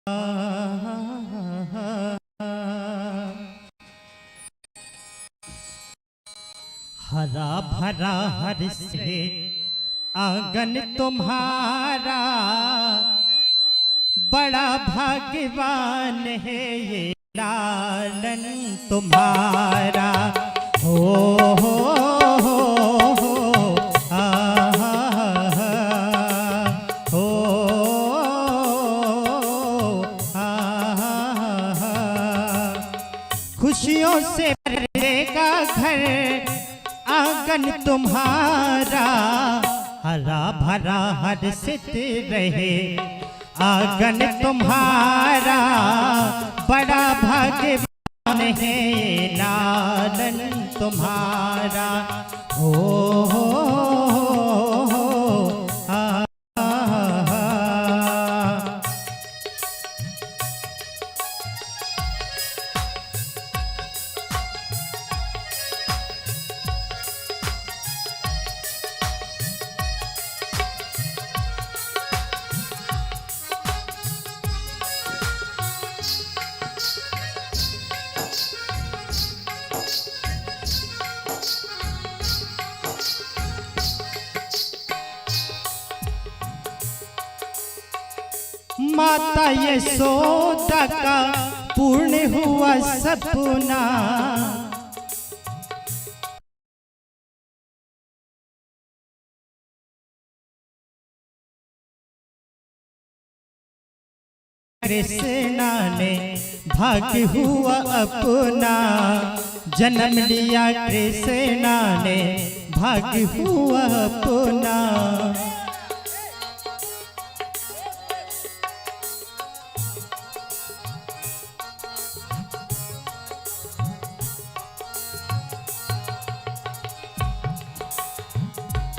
हरा भरा हर से आंगन तुम्हारा, बड़ा भाग्यवान है ये लालन तुम्हारा। हो हो हो हो आ हा हा, हो आ हा हा। खुशियों से भरेगा घर आंगन तुम्हारा, हरा भरा हर्षित रहे आंगन तुम्हारा, बड़ा भाग्यवान है लालन तुम्हारा। हो हो हो आ हा। माता यशोदा का पूर्ण हुआ सपना, कृष्णा ने भाग्य हुआ अपना। जन्म लिया कृष्णा ने भाग्य हुआ अपना।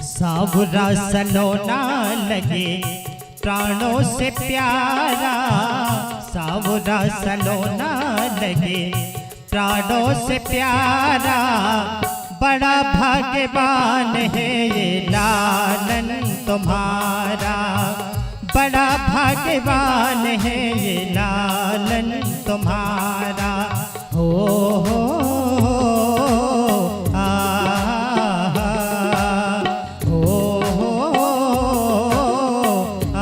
सावरा सलोना लगे प्राणों से प्यारा, सावरा सलोना लगे प्राणों से प्यारा, बड़ा भाग्यवान है ये लालन तुम्हारा, बड़ा भाग्यवान है ये लालन तुम्हारा। हो हो आ हो हो आ।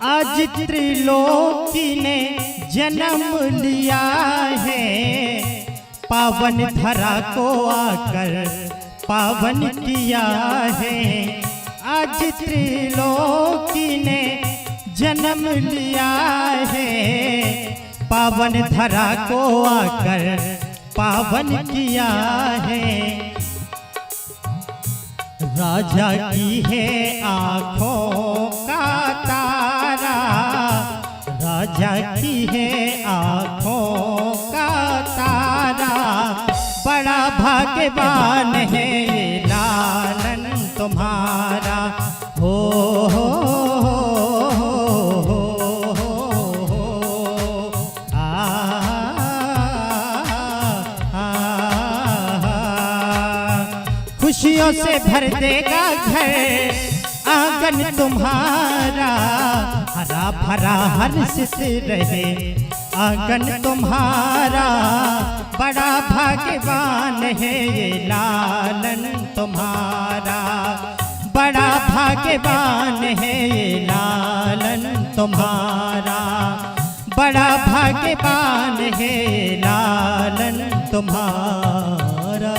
आज त्रिलोकी ने जन्म लिया है, पावन धरा को आकर पावन किया है। आज त्रिलोकी ने जन्म लिया है, पावन धरा को आकर पावन किया है। राजा की है आँखों का तारा, राजा की है आँखों का तारा, बड़ा भाग्यवान है ये लालन तुम्हारा। हो हो हो हो हो आ आ। खुशियों से भर देगा घर आंगन तुम्हारा, हरा भरा हर्षित रहे आंगन तुम्हारा, बड़ा भाग्यवान है ये लालन तुम्हारा, बड़ा भाग्यवान है ये लालन तुम्हारा, बड़ा भाग्यवान है ये लालन तुम्हारा।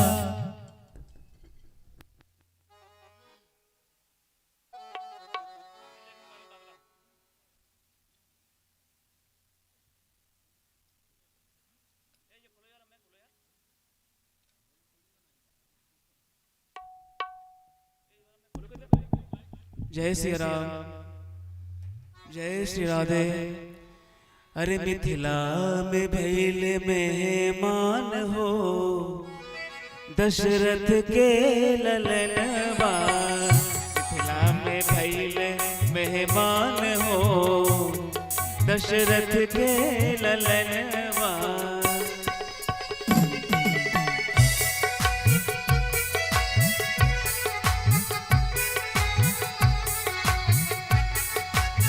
जय श्री राम, जय श्री राधे। अरे मिथिला में भइल मेहमान हो, दशरथ के ललनवा। मिथिला में भइल मेहमान हो, दशरथ के ललनवा।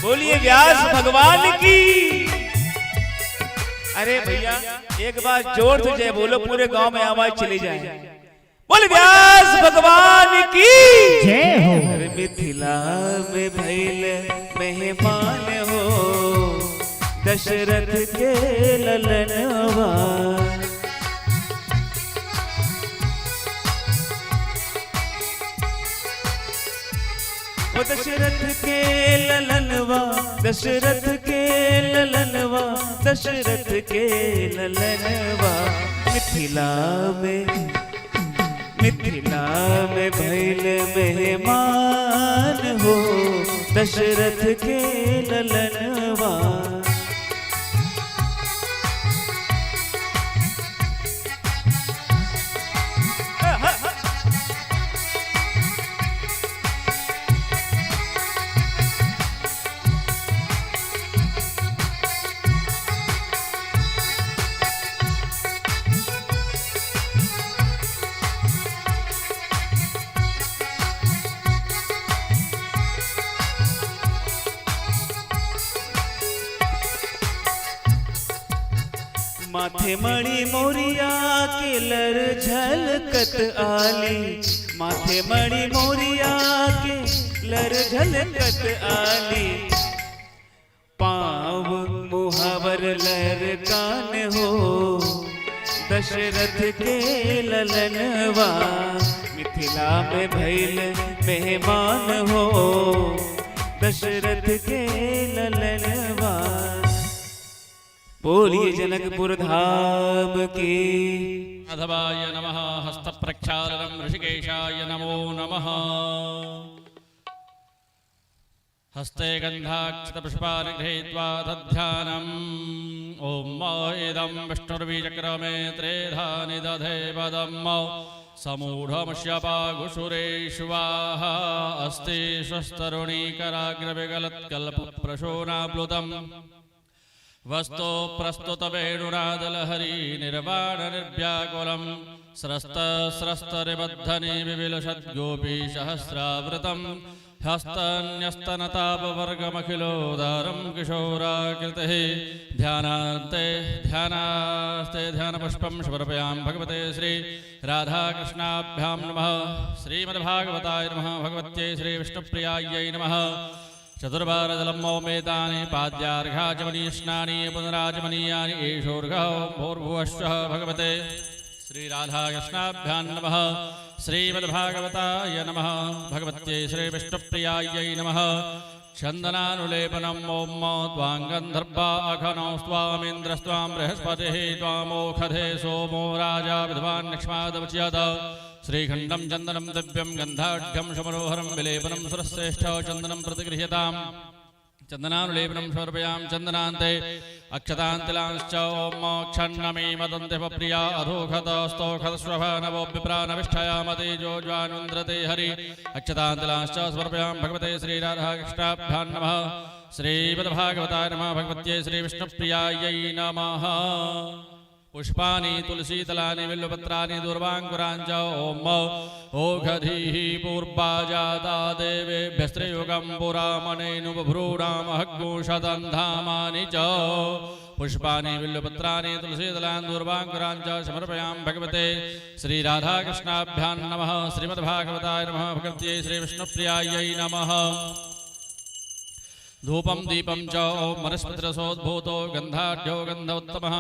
बोलिए व्यास भगवान की। अरे भैया एक बार जोर से जय बोलो, पूरे गांव में आवाज चली जाए। बोल व्यास भगवान की जय हो। अरे मिथिला में भइल मेहमान हो, दशरथ के ललनवा। ओ दशरथ के ललनवा, दशरथ के ललनवा, दशरथ के ललनवा। मिथिला में, मिथिला में भइल मेहमान हो, दशरथ के ललनवा। माथे मणि मोरिया के लर झलकत आली, माथे मणि मोरिया के लर झलकत आली। पाँव मुहावर लर कान हो, दशरथ के ललनवा। मिथिला में भइल मेहमान हो, दशरथ के ललनवा। बोलिए जनकपुर धाम की। माधवाय नमः। हस्तप्रक्षालनं ऋषिकेशाय नमो नमः। हस्ते गन्धाक्षतपुष्पाणि गृहीत्वा तद्ध्यानम्। ॐ इदं विष्णुर्बीजक्रमे त्रेधा निदधे पदम् समूढमश्यपाघुषुरेष्वाहा अस्ति स्वस्तरुणीकराग्रविगलत्कल्पप्रशोनाप्लुतम् वस्तु प्रस्तुतवेणुनादलहरी निर्वाणनिर्व्याकुलं स्रस्तस्रस्तरिबद्धनि विविलषद्गोपी सहस्रावृतं हस्तन्यस्तनतापवर्गमखिलोदारं किशोराकृतिः। ध्यानान्ते ध्यानास्ते ध्यानपुष्पं समर्पयामि भगवते श्री राधाकृष्णाभ्यां नमः। श्रीमद्भागवताय नमः। भगवत्यै श्रीविष्णुप्रियायै नमः। चतुर्वारजलं ओमेतानि पाद्यार्घाचमनीस्नानि पुनराचमनीयानि एषोर्घः भूर्भुवश्वः भगवते श्रीराधाकृष्णाभ्यां नमः। श्रीमद्भागवताय नमः। भगवत्यै श्रीविष्णुप्रियायै नमः। चन्दनानुलेपनम् ॐ त्वां गन्धर्वा अघनौ स्वामिन्द्रस्त्वां बृहस्पतिः त्वामोखधे सोमो राजा विद्वान् लक्ष्मादवच्यत। श्रीखण्डं चन्दनं दिव्यं गन्धाढ्यं सुमनोहरं विलेपनं सुरश्रेष्ठ चन्दनं प्रतिगृह्यताम्। चन्दनानुलेपनं समर्पयामि चन्दनान्ते अक्षतान्तिलांश्च ॐ क्षण्णमे मदन्तिप्रिया अधोखतस्तोखतस्वभनवोऽभिप्राणविष्ठयामतेजो ज्वानुन्द्रते हरि। अक्षतान्तिलांश्च समर्पयामि भगवते श्रीराधाकृष्णाभ्यां नमः। श्रीमद्भागवताय नमः। भगवत्यै श्रीविष्णुप्रियायै नमः। पुष्पाणि तुलसीदलानि बिल्वपत्राणि दूर्वाङ्कुराञ्च ॐ ओषधीः पूर्वा जाता देवेभ्यस्त्रियुगं पुरामणेनुबभ्रूणामहग्गुषदन्धामानि च। पुष्पाणि बिल्वपत्राणि तुलसीदलानि दूर्वाङ्कुराञ्च समर्पयामि भगवते श्रीराधाकृष्णाभ्यां नमः। श्रीमद्भागवताय नमः। भगवत्यै श्रीविष्णुप्रियायै नमः। धूपं दीपं च ॐ वनस्पतिरसोद्भूतो गन्धाढ्यो गन्धोत्तमः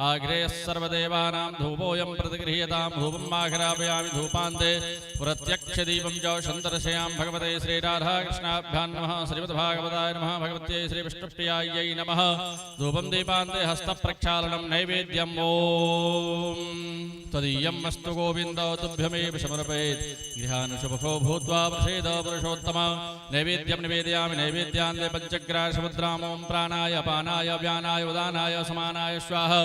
आग्रेयः सर्वदेवानां धूपोऽयं प्रतिगृह्यतां। धूपं आघ्रापयामि। धूपान्ते प्रत्यक्षदीपं च सन्दर्शयां भगवते श्रीराधाकृष्णाभ्यां नमः। श्रीमद्भागवताय नमः। भगवत्यै श्रीविष्णुप्रियायै नमः। धूपं दीपान्ते हस्तप्रक्षालनं नैवेद्यं ॐ त्वदीयं अस्तु गोविन्द तुभ्यमेव समर्पयेत्। गृहानुशुभो भूत्वा प्रसीद पुरुषोत्तम। नैवेद्यं निवेदयामि। नैवेद्यान्ते पञ्चग्रासमुद्रामों प्राणाय पानाय व्यानाय उदानाय समानाय स्वाहा।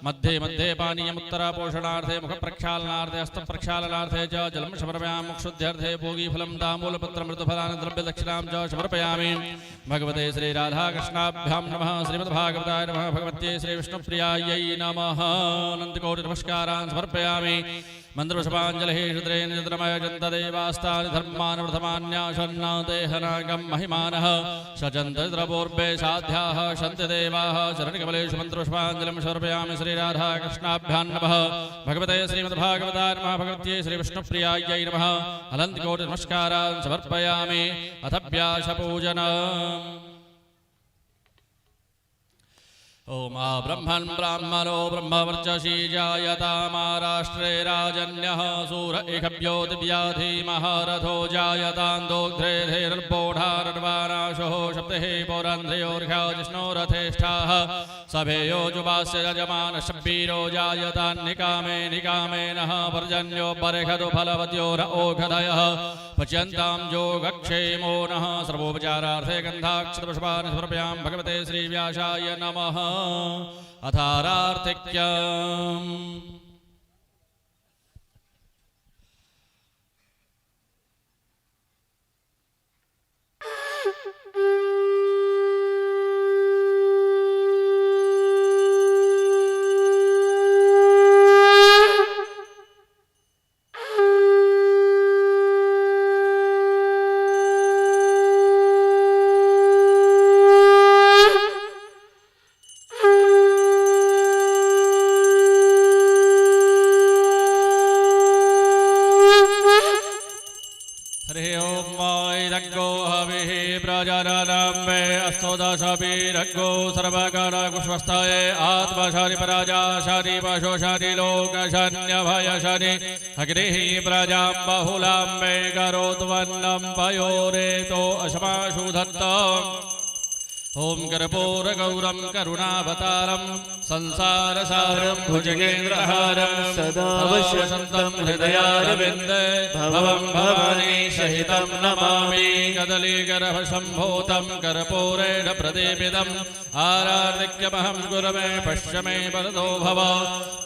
मध्ये मध्ये पानीयमुत्तरापोषणार्थे मुखप्रक्षालनार्थे हस्तप्रक्षालनार्थे च जलं समर्पयामि। मुखशुद्ध्यर्थे भोगीफलं ताम्बूलपत्रमृतफलानि द्रव्यदक्षिणां च समर्पयामि। भगवते श्रीराधाकृष्णाभ्यां नमः। श्रीमद्भागवताय नमः। भगवत्यै श्रीविष्णुप्रियायै नमः। अनन्तकोटिनमस्कारान् समर्पयामि। मन्त्रपुष्पाञ्जलिः रुद्रेण रुद्रमय जन्तदेवास्तानि धर्मान् प्रथमान्यासन्ना देहनागं महिमानः सचन्द्रपूर्वे साध्याः सन्ति देवाः। चरणकमलेषु मन्त्रपुष्पाञ्जलिं समर्पयामि। श्रीराधाकृष्णाभ्यां नमः। भगवते श्रीमद्भागवताय नमः। भगवत्यै श्रीविष्णुप्रियायै नमः। अनन्तकोटिनमस्कारान् समर्पयामि। अथ व्यासपूजनम्। ॐ ब्रह्मन् ब्राह्मणो ब्रह्मवर्चसी जायतामाराष्ट्रे राजन्यः सूर एकभ्यो दिव्याधि महारथो जायतां दोग्ध्रे धीर्बोढारड्वानाशुः शब्दिः पौरन्ध्रयोर्घ्या जिष्णोरथेष्ठाः सभेयो जुवास्य यजमानशब्बीरो जायतान्निकामे निकामेनः पर्जन्यो बर्हतु फलवत्यो र ओषधयः पच्यन्तां योगक्षेमो नः। सर्वोपचारार्थे गन्धाक्षतपुष्पाणि समर्पयामि भगवते श्रीव्यासाय नमः। अथारार्तिक्यम्। हरि ओम रग्गो हविः प्रजननं मे अस्तु दशभिरग्गो सर्वगणकुष्वस्थये आत्मशनि पराजा शनि पशु शनि लोकशन्यभय शनि अग्निः प्रजां बहुलां मे करोत्वन्नं पयोरेतो अशमाशु दत्तम्। ॐ कर्पूरगौरं करुणावतारं संसारसारं भुजगेन्द्रहारं सदा वसन्तं हृदयारविन्दे भवं भवानी सहितं नमामि। कदलीगर्भसम्भूतं कर्पूरेण प्रदीपितम् आरार्तिक्यमहं गुरवे पश्य मे वरदो भव।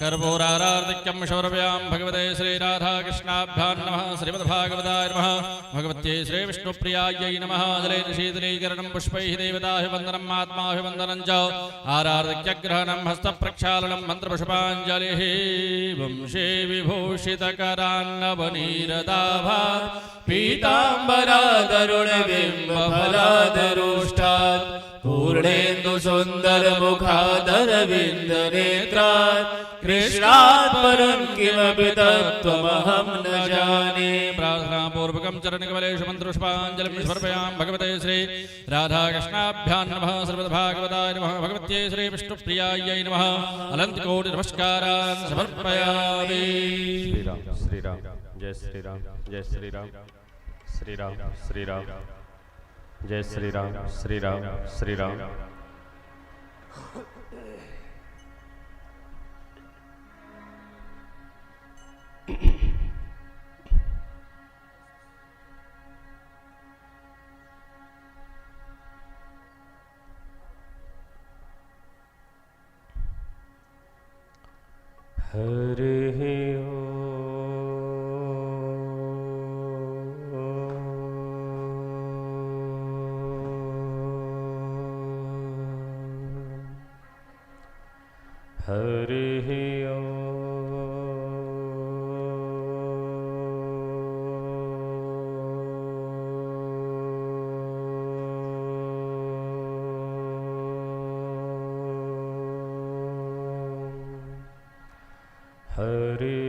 कर्पूरारार्तिक्यं समर्पयामि भगवते श्रीराधाकृष्णाभ्यां नमः। श्रीमद्भागवताय नमः। भगवत्यै श्रीविष्णुप्रियायै नमः। जलेन शीतलीकरणं पुष्पैः देवताभिवन्दनम् आत्माभिवन्दनं च आरार्तिक्यग्रहणं हस्तप्रक्षालनं मन्त्रपुष्पाञ्जलिः। वंशे विभूषितकरान्नवनीरदाभात् पीताम्बरादरुणबिम्बफलादरुष्टात् पूर्णेन्दुसुन्दरमुखादरविन्दनेत्रात् कृष्णात् परं किमपि तत्त्वमहं न जाने। प्रार्थनापूर्वकं चरणकमलेषु मन्त्रपुष्पाञ्जलिं समर्पयामि भगवते श्री राधाकृष्णाभ्यां नमः। श्रीमद्भागवताय नमः। भगवत्यै श्रीविष्णुप्रियायै नमः। अनन्तकोटिनमस्कारान् समर्पयामि। श्री राम श्री राम जय श्री राम जय श्री राम श्री राम श्री राम जय श्री राम श्री राम श्री राम। हरि हरि हरि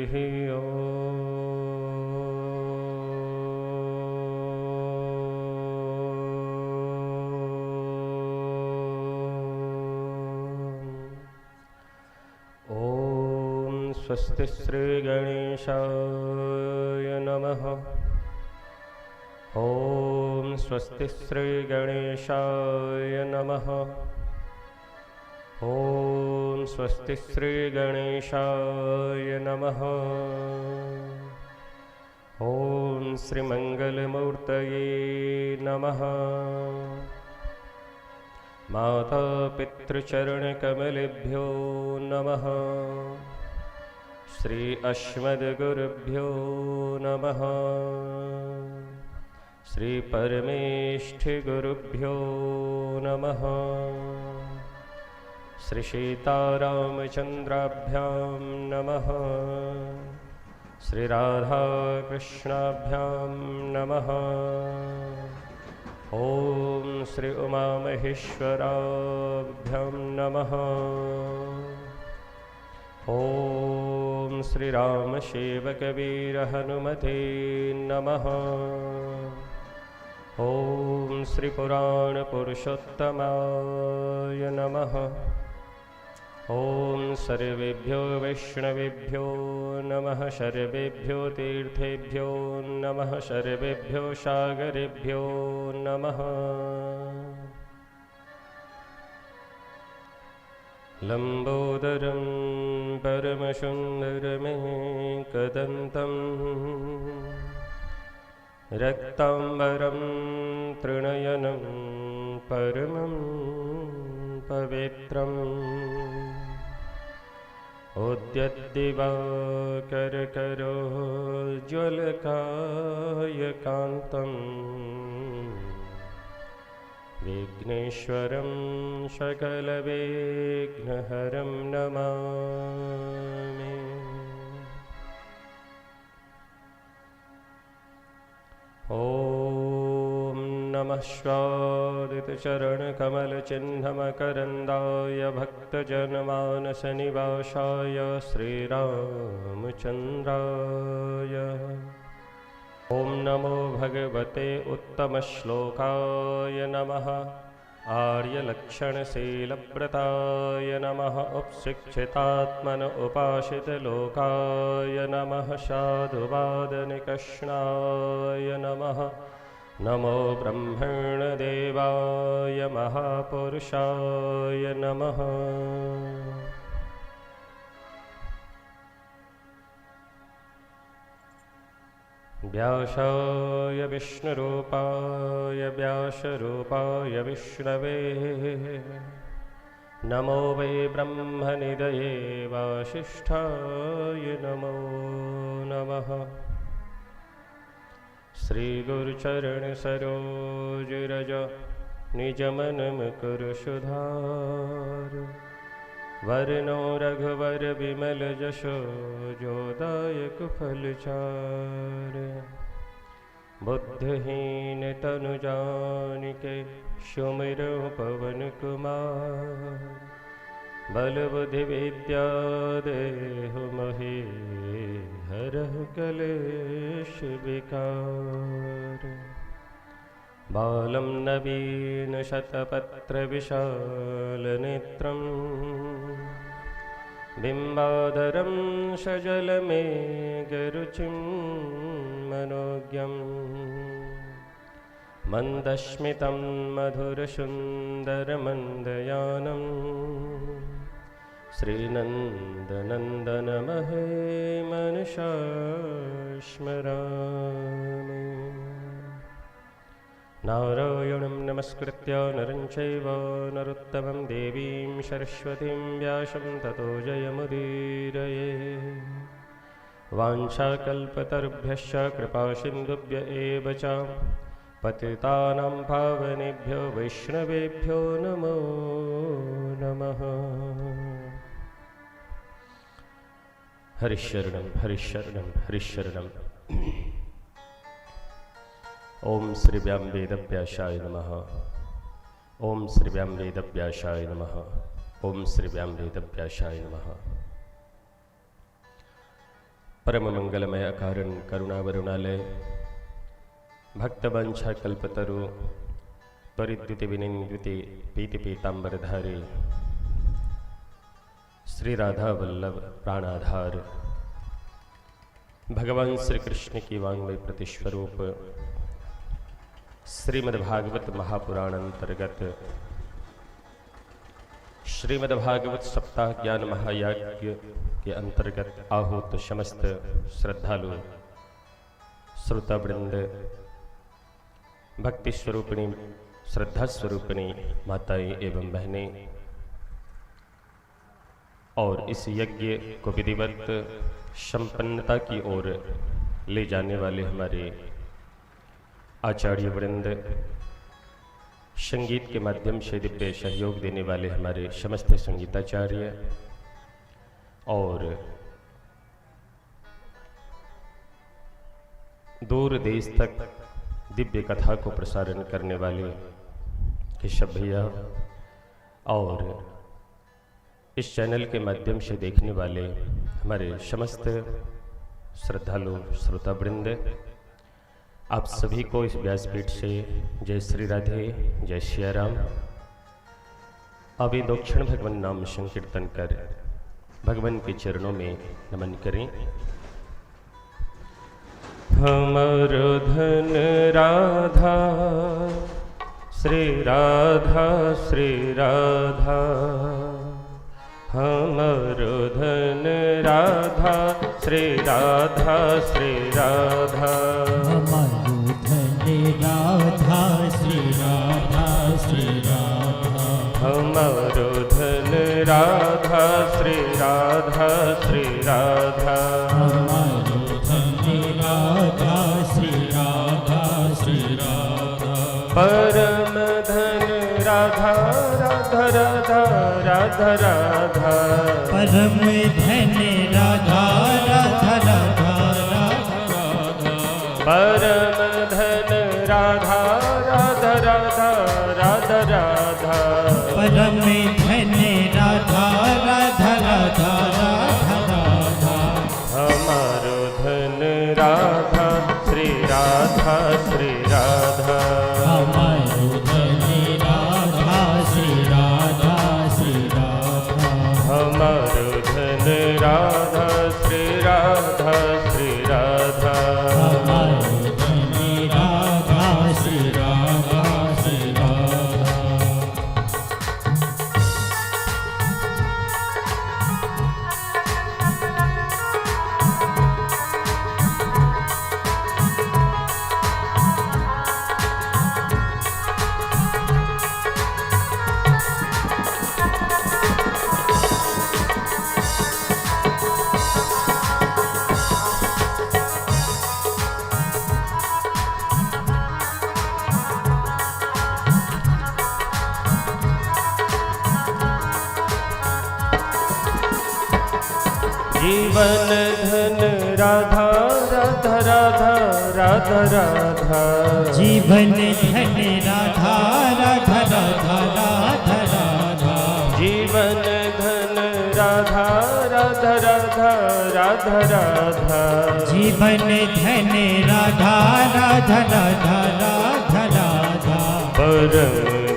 स्वस्ति श्री गणेशाय नमः। ॐ स्वस्ति श्री गणेशाय नमः। ॐ स्वस्ति श्री गणेशाय नमः। ॐ श्रीमङ्गलमूर्तये नमः। मातापितृचरणकमलेभ्यो नमः। श्री अस्मद्गुरुभ्यो नमः। श्री परमेष्ठिगुरुभ्यो नमः। श्री सीतारामचन्द्राभ्यां नमः। श्री राधाकृष्णाभ्यां नमः। ॐ श्री उमामहेश्वराभ्यां नमः। ॐ श्री रामसेवकवीरहनुमते नमः। ॐ श्री पुराणपुरुषोत्तमाय नमः। ॐ सर्वेभ्यो वैष्णवेभ्यो नमः। सर्वेभ्यो तीर्थेभ्यो नमः। सर्वेभ्यो सागरेभ्यो नमः। लम्बोदरं परमसुन्दरमेकदन्तं रक्ताम्बरं त्रिनयनं परमं पवित्रम् उद्यद्दिवाकरकरोज्ज्वलकायकान्तं विघ्नेश्वरं सकलविघ्नहरं नमामि। ॐ नमः स्वादितचरणकमलचिह्नमकरन्दाय भक्तजनमानसनिवासाय श्रीरामचन्द्राय। ॐ नमो भगवते उत्तमश्लोकाय नमः। आर्यलक्षणशीलव्रताय नमः। उपशिक्षितात्मन उपासितलोकाय नमः। साधुवादनिकष्णाय नमः। नमो ब्रह्मण्यदेवाय महापुरुषाय नमः। व्यासाय विष्णुरूपाय व्यासरूपाय विष्णवे नमो वै ब्रह्मनिधये वासिष्ठाय नमो नमः। श्रीगुरुचरणसरोजरज निजमनमुकुर सुधार वर्णो रघुवर विमल जशो जोदायक फलचार। बुद्धिहीन तनु जानिके सुमिरो पवन कुमार बल बुद्धि विद्या देहु मही हरहु कलेश विकार। बालं नवीन शतपत्रविशालनेत्रं बिम्बाधरं सजलमेघरुचिं मनोज्ञं मन्दस्मितं मधुरसुन्दरमन्दयानं श्रीनन्दनन्दनमहे मनसा स्मरामि। नारायणं नमस्कृत्य नरं चैव नरोत्तमं देवीं सरस्वतीं व्यासं ततो जयमुदीरये। वाञ्छाकल्पतरुभ्यश्च कृपासिन्धुभ्य एव च पतितानां पावनेभ्यो वैष्णवेभ्यो नमो नमः। हरिशरणं हरिशरणं हरिशरणं। ओम श्री व्याम वेदव्यासाय नमः। ओम श्री व्याम वेदव्यासाय नमः। ओम श्री व्याम वेदव्यासाय नमः। परम मंगलमय अकारण करुणावरुणालय भक्तवंशा कल्पतरु त्वरिद्युति विनिंद्युति पीति पीतांबरधारी श्री राधा वल्लभ प्राणाधार भगवान श्री कृष्ण की वांग्मय प्रतिस्वरूप श्रीमद्भागवत महापुराण अंतर्गत श्रीमद्भागवत सप्ताह ज्ञान महायज्ञ के अंतर्गत आहूत समस्त श्रद्धालु श्रोतावृंद, भक्ति स्वरूपिणी श्रद्धा स्वरूपिणी माताएं एवं बहनें, और इस यज्ञ को विधिवत संपन्नता की ओर ले जाने वाले हमारे आचार्य वृंद, संगीत के माध्यम से दिव्य सहयोग देने वाले हमारे समस्त संगीताचार्य, और दूर देश तक दिव्य कथा को प्रसारण करने वाले केशव भैया, और इस चैनल के माध्यम से देखने वाले हमारे समस्त श्रद्धालु श्रोतावृंद, आप सभी को इस व्यासपीठ से जय श्री राधे, जय सिया राम। अभी दो क्षण भगवान नाम संकीर्तन कर भगवान के चरणों में नमन करें। हमर धन राधा श्री राधा श्री राधा, हमर धन राधा श्री राधा श्री राधा, हमर धन राधा श्री राधा श्री राधा, हमर धन राधा श्री राधा श्री राधा, हमर धन राधा श्री राधा श्री राधा, परम धन राधा राधा राधा राधा राधा, परम धन राधा राधा राधा राधा, परम धन राधा राधा राधा राधा राधा, परम धन राधा राधा राधा राधा राधा, हमारो धन राधा श्री राधा श्री राधा, हमर धन राधा श्री राधा श्री राधा, हमारो धन राधा श्री राधा श्री राधा, हमर धन राधा श्री राधा श्री राधा। जीवन धन राधा राधा राधा राधा राधा, जीवन धन राधा राधा राधा राधा राधा, जीवन धन राधा राधा राधा राधा राधा, जीवन धन राधा राधा राधा राधा राधा, परम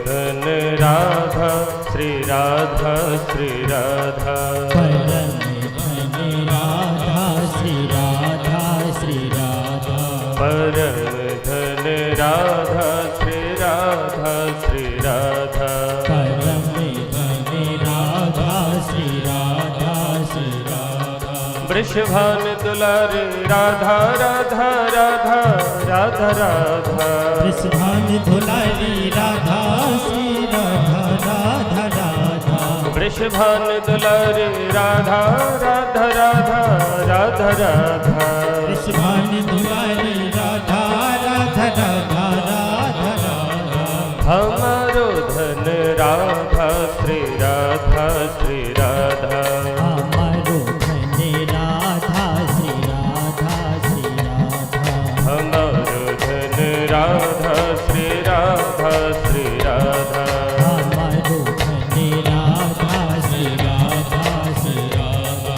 धन राधा श्री राधा श्री राधा, परम धन राधा श्री राधा श्री राधा, परम धन राधा श्री राधा श्री राधा, परम धन राधा श्री राधा श्री राधा, वृषभान दुलार राधा राधा राधा राधा राधा, वृषभान दुलारी राधा श्री राधा राधा राधा, वृषभान दुलार राधा राधा राधा राधा राधा, वृषभान दुलारी राधा राधा राधा राधा राधा, हमारो धन राधा श्री राधा श्री राधा, हमारो धन राधा श्री राधा श्री राधा, हमारो धन राधा श्री राधा श्री राधा, हमारो धन राधा श्री राधा श्री राधा।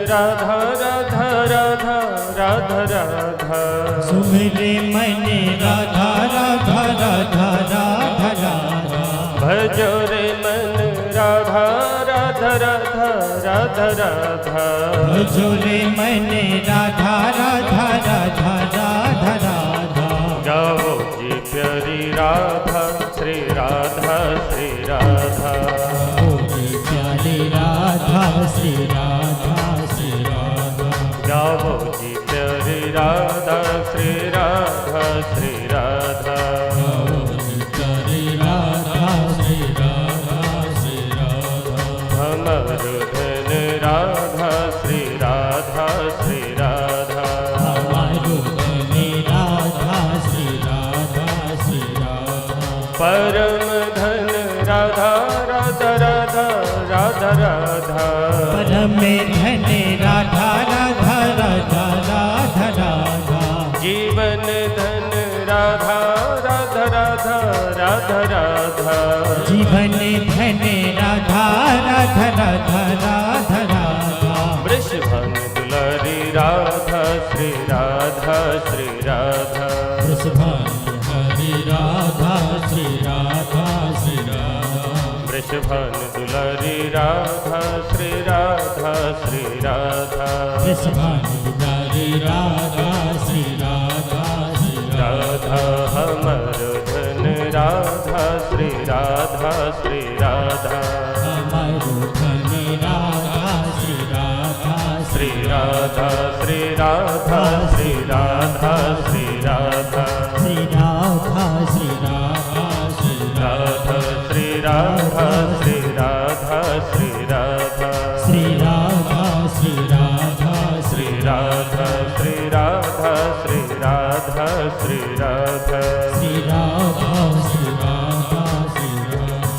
राधा राधा राधा राधा राधा। सुमिरे मन राधा राधा राधा राधा राधा। भजो रे मन राधा राधा राधा राधा राधा। भजो रे मन राधा राधा राधा राधा राधा। गाओ जी प्यारी राधा श्री राधा श्री राधा। गाओ जी प्यारी राधा श्री राधा श्री राधा। गाओ जी प्यारी राधा श्री राधा श्री राधा। गाओ जी प्यारी राधा श्री राधा श्री राधा। हमर धन राधा श्री राधा श्री राधा। हमारो धन राधा श्री राधा श्री राधा। परम धन राधा राधा राधा राधा राधा। परम धन राधा राधा राधा राधा राधा। जीवन धन राधा राधा राधा राधा राधा। जीवन धन राधा राधा राधा राधा राधा। वृषभानु दुलारी राधा श्री राधा श्री राधा। वृषभानु हरि राधा श्री राधा श्री राधा। वृषभानु दुलारी राधा श्री राधा श्री राधा। वृषभानु हरि राधा श्री राधा श्री राधा हमर धन राधा श्री राधा श्री राधा। हमारो धन राधा श्री राधा श्री राधा श्री राधा श्री राधा श्री राधा। श्री राधा श्री राधा श्री राधा श्री राधा श्री राधा श्री राधा। श्री राधा श्री राधा श्री राधा श्री राधा श्री राधा श्री राधा। श्री राधा श्री राधा श्री राधा।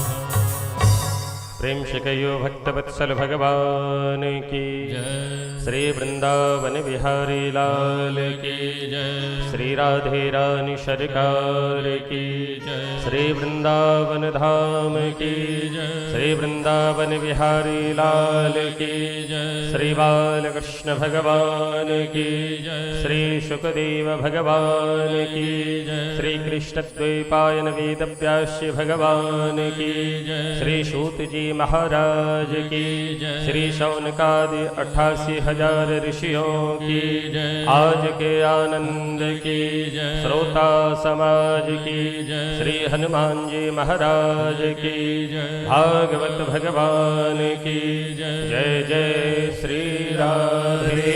प्रेम से कहियो भक्तवत्सल भगवान की जय। श्री वृंदावन बिहारी लाल की जय। श्री राधे रानी सरकार की जय। श्री वृंदावन धाम की जय। श्री वृंदावन बिहारी लाल की जय। श्री बालकृष्ण भगवान की जय। श्री शुकदेव भगवान की जय। श्री कृष्ण द्वैपायन वेद व्यास भगवान की जय। श्री सूत जी महाराज की जय। श्री शौनकादि 88,000 ऋषियों की जय। आज के आनंद की जय। श्रोता समाज की जय। श्री हनुमान जी महाराज की जय। भागवत भगवान की जय। जय जय श्री राधे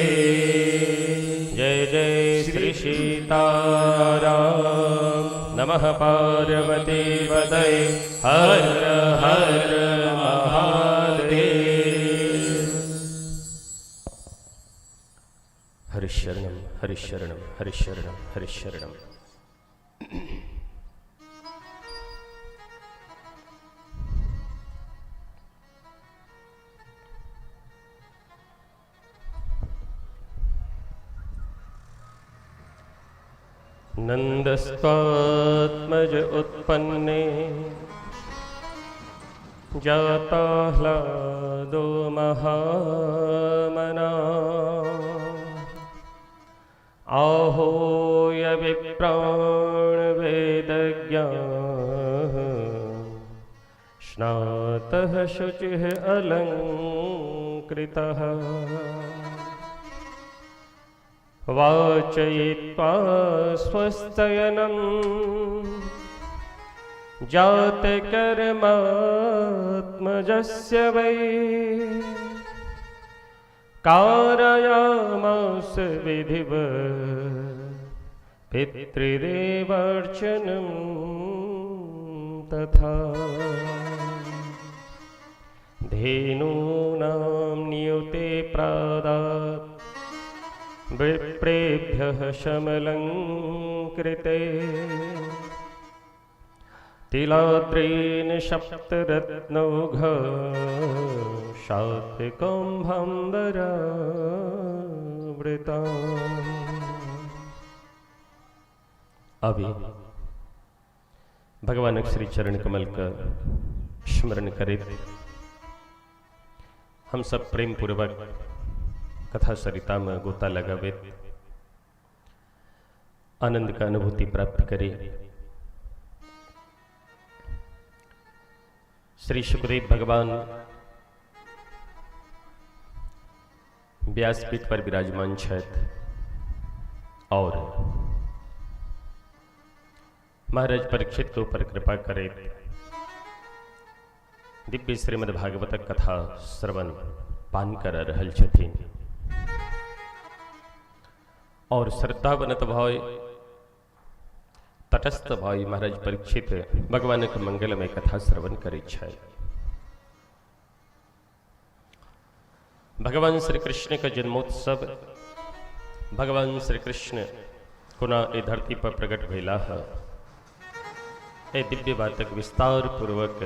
जय जय श्री सीताराम नमः पार्वती पतये हर हर महादेव। हरिशरणम हरिशरणम हरिशरणम हरिशरणम। नन्दस्त्वात्मज उत्पन्ने जाताह्लादो महामना आहोय विप्राण वेदज्ञाः स्नातः शुचिः अलङ्कृतः वाचयित्वा स्वस्तयनं जातकर्मात्मजस्य वै कारयामास विधिव पितृदेवार्चनं तथा धेनूनां नियुते प्रादात् विप्रेभ्यः शमलङ्कृते तिलाद्रेण सप्तरत्नौघ सात्विकम्भम्बरावृता। अभी भगवान श्री चरण कमल का स्मरण करें हम सब प्रेम पूर्वक कथा सरिता में गोता लगाबैत आनंद का अनुभूति प्राप्त करी। श्री शुकदेव भगवान व्यासपीठ पर विराजमान छथि और महाराज परीक्षित के ऊपर कृपा करैत दिव्य श्रीमद् भागवतक कथा श्रवण पान कर रहल छथिन और श्रद्धावनत भय तटस्थ भय महाराज परीक्षित भगवान के मंगलमय कथा श्रवण करैत छथि। भगवान श्री कृष्ण के जन्मोत्सव, भगवान श्री कृष्ण कोना ए धरती पर प्रकट भेलाह, ए दिव्य बातक विस्तार पूर्वक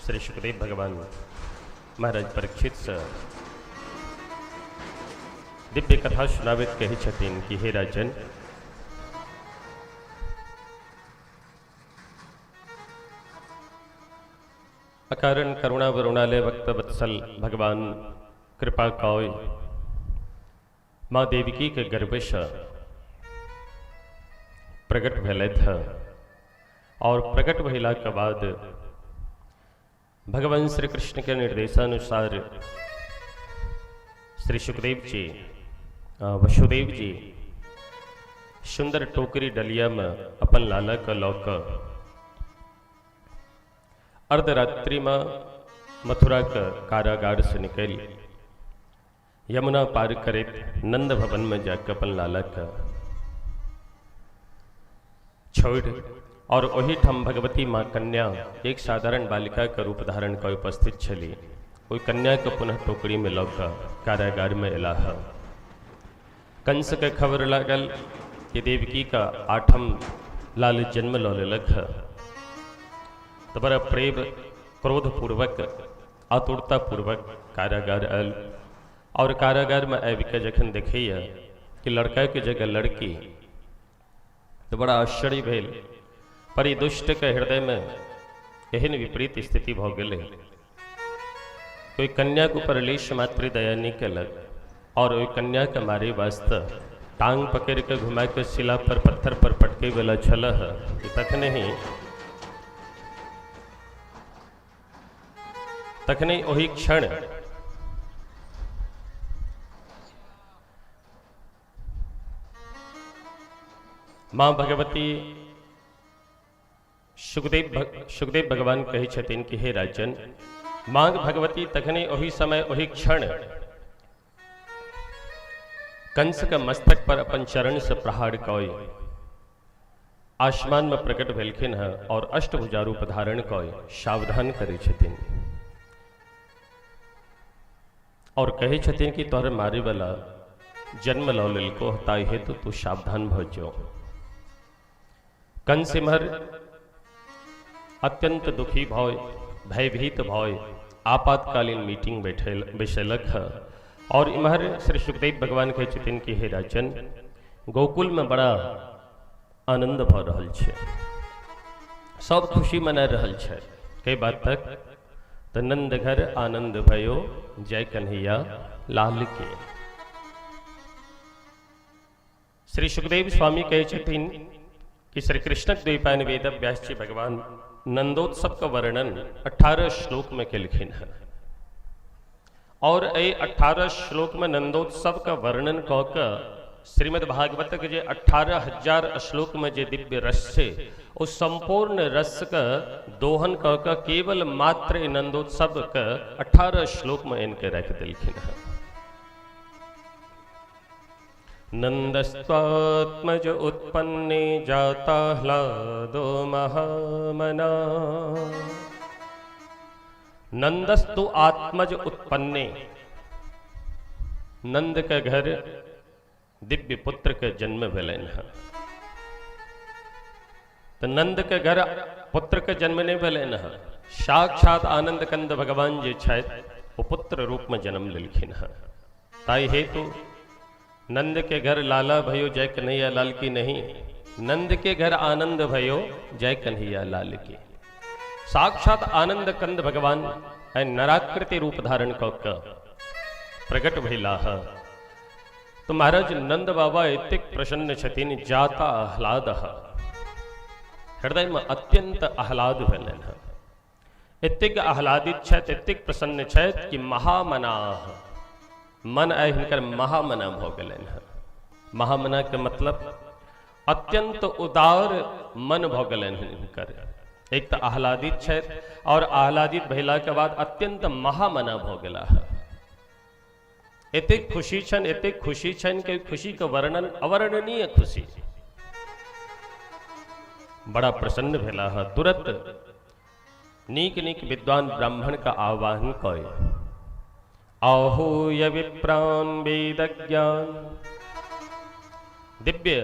श्री सुखदेव भगवान महाराज परीक्षित से दिव्य कथा सुनाबैत कहै छथिन कि हे राजन, अकारण करुणा वरुणालय भक्त वत्सल भगवान कृपा कौय माँ देवकी के गर्भ से प्रकट भेलथि ह और प्रकट भेला के बाद भगवान श्री कृष्ण के निर्देशानुसार श्री सुखदेव जी वसुदेव जी सुंदर टोकरी डलिया में अपन लाला के लऽ कऽ अर्धरात्रि में मथुरा के कारागार से निकलि यमुना पार करैत नंद भवन में जाके अपन लाला के छोड़ि और ओहिठाम भगवती माँ कन्या एक साधारण बालिका के रूप धारण कऽ उपस्थित छली। ओहि कन्या के पुनः टोकरी में लऽ कऽ कारागार में अयलाह। कंस के खबर लागल कि देवकी का आठम लाल जन्म लऽ लेलक ह, तऽ बड़ा प्रेम क्रोधपूर्वक आतुरतापूर्वक कारागार आयल और कारागार में आबि कऽ जखन देखैया कि लड़का के जगह लड़की, तऽ बड़ा आश्चर्य भेल। पर ई दुष्ट के हृदय में एहन विपरीत स्थिति भऽ गेलै, कोई कन्या के ऊपर लेश मात्र दया नहीं केलक और ओहि कन्या के मारे वास्ते टांग पकड़ के घुमा के शिला पर पत्थर पर पटके वाला छल कि तखने ओहि क्षण माँ भगवती सुखदेव भगवान कहै छथिन कि हे राजन, माँ भगवती तखने ओहि समय ओहि क्षण कंस के मस्तक पर अपन चरण से प्रहार कय आसमान में प्रकट भेलखिन हँ और अष्टभुजा रूप धारण कय सावधान करै छथिन और कहै छथिन कि तोहर मारे वाला जन्म लऽ लेलको, ताहि हेतु तू सावधान भऽ जो। कंस इम्हर अत्यंत दुखी भय भयभीत भय आपातकालीन मीटिंग बैसेलक ह और इम्हर श्री सुखदेव भगवान कहै छथिन कि हे राजन, गोकुल में बड़ा आनंद भऽ रहल छै, सब खुशी मना रहल छै। कई बात तक तऽ नंद घर आनंद भयो जय कन्हैया लाल के। श्री सुखदेव स्वामी कहै छथिन कि श्री कृष्णक द्वैपायन वेद व्यास जी भगवान नंदोत्सव का वर्णन 18 श्लोक में केलखिन हैं और एहि 18 श्लोक में नंदोत्सव का वर्णन कऽ कऽ श्रीमद् भागवत के जे 18,000 श्लोक में जे दिव्य रस छै ओ संपूर्ण रस के दोहन कऽ कऽ केवल मात्र नंदोत्सव के 18 श्लोक में इनके राखि देलखिन हैं। नंदस्त्वात्मज उत्पन्ने जाता ह्लादो महामना। नंदस्तु आत्मज उत्पन्ने, नंद के घर दिव्य पुत्र के जन्म भेलनि हँ। तो नंद के घर पुत्र के जन्म नहीं भेलनि हँ, साक्षात आनंद कंद भगवान जे छथि ओ पुत्र रूप में जन्म लेलखिन हँ। ताहि हेतु नंद के घर लाला भयो जय कन्हैया लाल की नहीं, नंद के घर आनंद भयो जय कन्हैया लाल की। साक्षात आनंद कंद भगवान नराकृति रूप धारण कऽ कऽ प्रकट भेलाह तो महाराज नंद बाबा एतेक प्रसन्न छथिन, जाता आह्लाद, हृदय में अत्यंत आह्लाद भेलनि हँ। एतेक आह्लादित छथि, एतेक प्रसन्न छथि कि महामनाह, मन आइ हिनकर महामना भऽ गेलनि हँ। महामना के मतलब अत्यंत उदार मन भऽ गेलनि हँ हिनकर। एक तऽ आह्लादित छथि और आह्लादित भेला के बाद अत्यंत महामना भऽ गेला हँ। एतेक खुशी छनि, एतेक खुशी छनि कि खुशी के वर्णन अवर्णनीय खुशी। बड़ा प्रसन्न भेला हँ। तुरंत नीक नीक विद्वान ब्राह्मण का आह्वान कय आहूय विप्रान वेदज्ञान, दिव्य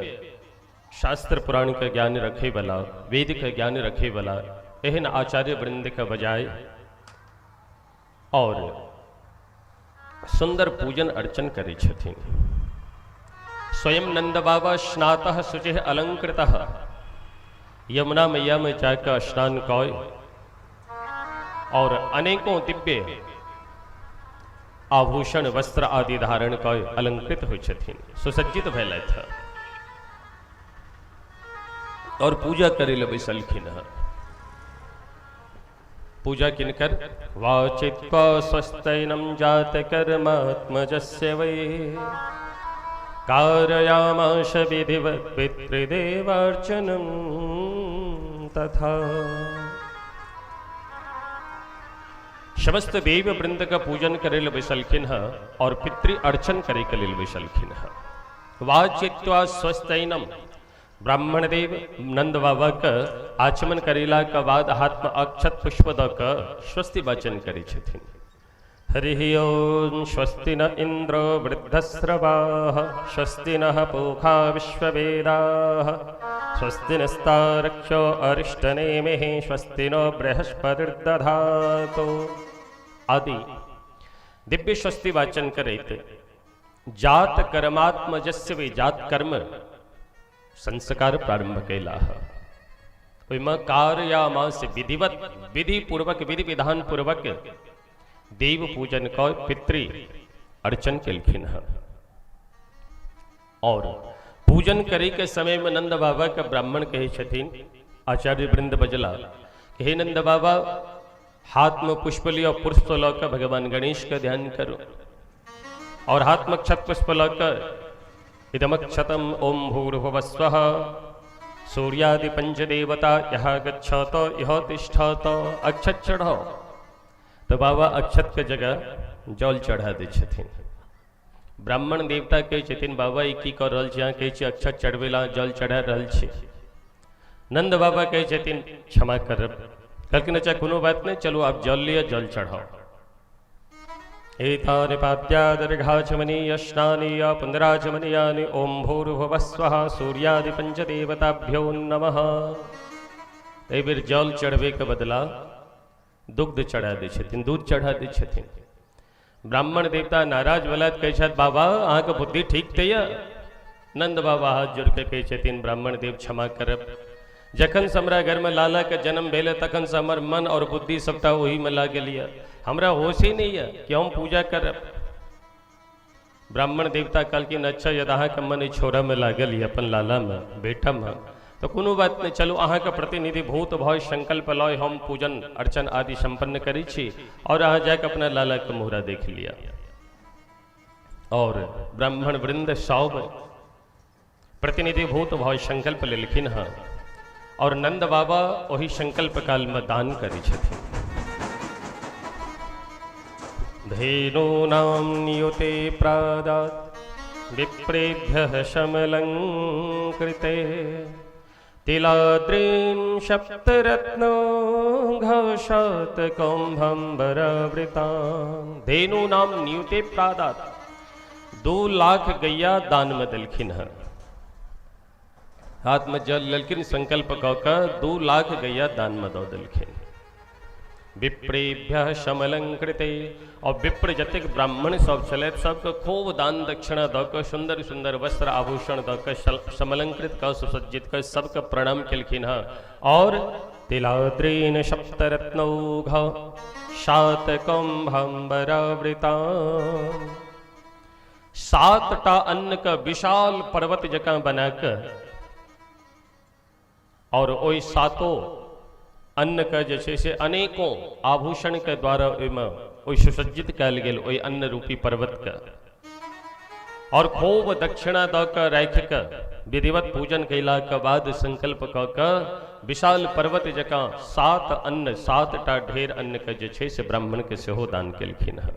शास्त्र पुराण के ज्ञान रखे वाला, वेद के ज्ञान रखे वाला एहन आचार्य वृंद के बजाय और सुंदर पूजन अर्चन करै छथिन। स्वयं नंद बाबा स्नातः शुचिः अलंकृतः यमुना मैया में जाकर स्नान कय और अनेकों दिव्य आभूषण वस्त्र आदि धारण कय अलंकृत होइ छथिन, सुसज्जित भेलथि और पूजा करे लए बैसलखिन हँ। पूजा किनकर? वाचित्वा स्वस्तैनं जात कर्मात्मजस्य वै कारयामाश विधिवत् पितृदेवार्चनं तथा। समस्त देव वृंद का पूजन करे लए बैसलखिन हँ और पितृ अर्चन करे के लेल बैसलखिन हँ। वाचित्वा स्वस्तैनं, ब्राह्मण देव नंद बाबा के आचमन करेला के बाद हाथ में अक्षत पुष्प द के स्वस्ति वाचन करै छथिन। हरि ओम स्वस्ति न इंद्रो वृद्धस्रवाः स्वस्ति नः पूषा विश्ववेदाः स्वस्ति नस्तार्क्ष्यो अरिष्टनेमिः स्वस्ति नो बृहस्पतिर्दधातु आदि दिव्य स्वस्ति वाचन करैत जात कर्मात्मजस्य वे जात कर्म संस्कार प्रारंभ कैलाह। ओहिमे कार्यामास विधिवत विधि पूर्वक विधि विधान पूर्वक देव पूजन क पितृ अर्चन केलखिन हँ। और पूजन करे के समय में नंद बाबा के ब्राह्मण कहै छथिन, आचार्य वृंद बजला, हे नंद बाबा हाथ में पुष्प लियो, पुष्प लऽ के भगवान गणेश के ध्यान करू और हाथ में क्षत पुष्प लऽ के इदमक्षतम ओम भूर्भुवस्वः सूर्यादि पंचदेवता यह गच्छत यह तिष्ठत अक्षत चढ़ाओ। तो बाबा अक्षत के जगह जल चढ़ा दै छथिन। ब्राह्मण देवता कहै छथिन, बाबा ई की कऽ रहल छी, अहाँ कहै छी अक्षत चढ़बै लए, जल चढ़ा रहल छी। नंद बाबा कहै छथिन क्षमा करब। कहलखिन अच्छा कोनो बात नहि, चलू आब जल लिअ, जल चढ़ाओ। एतानि पाद्यादर्घाचमनीय स्नानीय पुनराचमनीयानि ओम भूर्भुवस्वः सूर्यादि पंचदेवताभ्यो नमः। एहि बेर जल चढ़बे के बदला दुग्ध चढ़ा दै छथिन, दूध चढ़ा दै छथिन। ब्राह्मण देवता नाराज भेलथि, कहै छथि बाबा अहाँके बुद्धि ठीक तऽ यऽ? नंद बाबा हाथ जोड़ि कऽ कहै छथिन ब्राह्मण देव क्षमा करब, जखन से हमरा घरमे लालाके जन्म भेलै तखन से हमर मन और बुद्धि सबटा ओहीमे लागल यऽ, हमरा होश ही नहि यऽ कि हम पूजा करब। ब्राह्मण देवता कहलखिन अच्छा यदि अहाँके मन एहि छोड़ऽमे लागल यऽ अपन लालामे बेटामे तऽ कोनो बात नहि, चलू अहाँके प्रतिनिधि भूत भय संकल्प लय हम पूजन अर्चन आदि संपन्न करै छी और अहाँ जाके अपना लालाके मुहरा देख लिअ। और ब्राह्मण वृंद सब प्रतिनिधि भूत भय संकल्प लेलखिन हँ और नंद बाबा ओहि संकल्प काल में दान करै छथिन। धेनूनां नियुते प्रादात् विप्रेभ्यः शमलङ्कृते तिलाद्रीं सप्तरत्नो घोषात् कुम्भम्बरवृतां। धेनूनां नियुते प्रादात्, 2 लाख गैया दान में देलखिन हँ। हाथ में जल लेलखिन, संकल्प कऽ कऽ 2 लाख गैया दान में दऽ देलखिन। विप्रेभ्यः समलंकृते, और विप्र जतेक ब्राह्मण सब छलथि सबके खूब दान दक्षिणा दऽ कऽ सुंदर सुंदर वस्त्र आभूषण दऽ कऽ समलंकृत कऽ सुसज्जित कऽ सबके प्रणाम केलखिन हँ। और तिलाद्रीन सप्तरत्नौघ सात कुंभम्बरावृता 7टा अन्न के विशाल पर्वत जकाँ बना कऽ और ओहि सातो अन्न के जे छै से अनेकों आभूषण के द्वारा ओहिमे ओहि सुसज्जित कयल गेल ओहि अन्न रूपी पर्वत के, और खूब दक्षिणा दऽ कऽ राखि कऽ विधिवत पूजन कयला के बाद संकल्प कऽ कऽ विशाल पर्वत जकाँ 7 अन्न 7टा ढेर अन्न के जे छै से ब्राह्मण के सेहो दान केलखिन हँ।